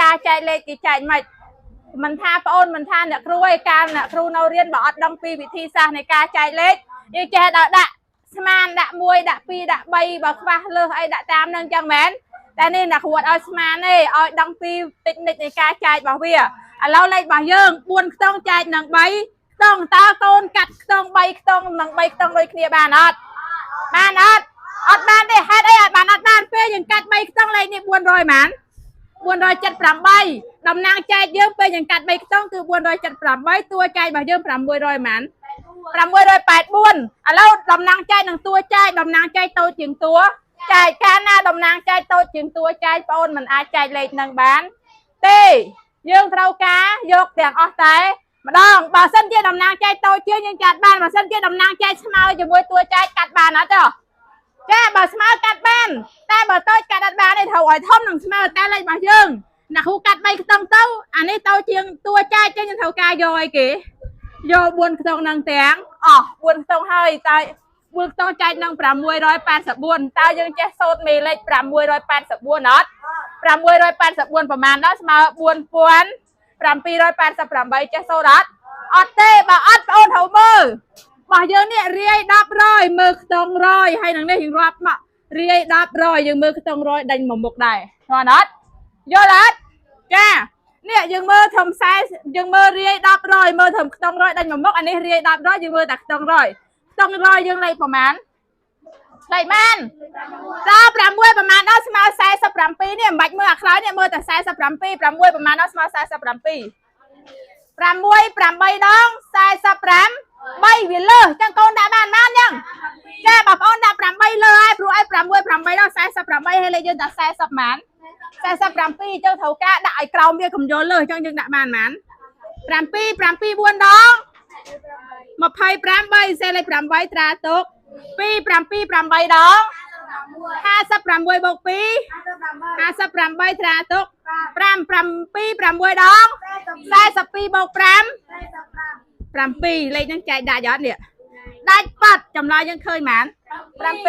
ការចែកលេខគេចែកម៉េចមិនថាប្អូនមិនថាអ្នកគ្រូឯកាលអ្នកគ្រូនៅរៀនបើអត់ដឹងពីវិធីសាស្ត្រនៃការចែកលេខយើងចេះដល់ដាក់ស្មានដាក់1ដាក់2ដាក់3បើខ្វះលើសអីដាក់តាមនឹងចឹងមែនតែនេះអ្នកគ្រូអត់ឲ្យស្មានទេឲ្យដឹងពីតិចនិចនៃការចែករបស់វាឥឡូវលេខរបស់យើង4ខ្ទង់ចែកនឹង3ខ្ទង់តើកូនកាត់ខ្ទង់3ខ្ទង់និង3ខ្ទង់ដូចគ្នាបានអត់បានអត់អត់បានទេហេតុអីអត់បានអត់បានពេលយើងកាត់3ខ្ទង់លេខនេះ400ប៉ុន្មាន478តំណាងចែកយើងពេលយើងកាត់3ខ្ទង់គឺ478តួចែករបស់យើង600ប៉ុន្មាន684ឥឡូវតំណាងចែកនឹងតួចែកតំណាងចែកតូចជាងតួចែកកាលណាតំណាងចែកតូចជាងតួចែកបងអូនមិនអាចចែកលេខនឹងបានទេយើងត្រូវការយកទាំងអស់តែម្ដងបើសិនជាតំណាងចែកតូចជាងយើងកាត់បានបើសិនជាតំណាងចែកស្មើជាមួយតួចែកកាត់បានអត់ទេចាបើស្មើកាត់បានតែបើតូចកាត់អត់បានទេត្រូវឲ្យធំនឹងស្មើតែលេខរបស់យើងអ្នកគ្រូកាត់3ខ្ទង់ទៅអានេះតូចជាងតួចែកចឹងយើងត្រូវការយកអីគេយក4ខ្ទង់នឹងទាំងអស់4ខ្ទង់ហើយតែ4ខ្ទង់ចែកនឹង684តើយើងចេះសូត្រមេលេខ684អត់684ប្រមាណដល់ស្មើ4788ចេះសូត្រអត់អត់ទេបើអត់បងអូនត្រូវមើលរបស់យើងនេះរាយ10រយមើលខ្ទង់រយហើយនឹងនេះយើងរាប់មករាយ10រយយើងមើលខ្ទង់រយដេញមកមុខដែរស្គាល់អត់យល់អត់ចានេះយើងមើលធំ40យើងមើលរាយ10រយមើលធំខ្ទង់រយដេញមកមុខអានេះរាយ10រយយើងមើលតែខ្ទង់រយខ្ទង់រយយើងលេខប្រមាណលេខម៉ានតើ6ប្រមាណដល់ស្មើ47នេះមិនបាច់មើលអាខ្លោចនេះមើលតែ47 6ប្រមាណដល់ស្មើ47 6 8ដង45 3វាលើសចឹងកូនដាក់បានបានចឹងចាបងប្អូនដាក់8លើហើយព្រោះអី6 8ដល់48ហើយលេខយើងតែ40ម៉ាន47ចឹងត្រូវការដាក់ឲ្យក្រោមវាកំយល់លើសចឹងយើងដាក់បានម៉ាន7 7 4ដង25 3សេលេខ8ត្រាទុក2 7 8ដង56បូក2 58ត្រាទុក5 7 6ដង42បូក5 7លេខហ្នឹងចែកដាច់អត់នេះដាច់ប៉ាត់ចម្លើយយើងឃើញហ្មង7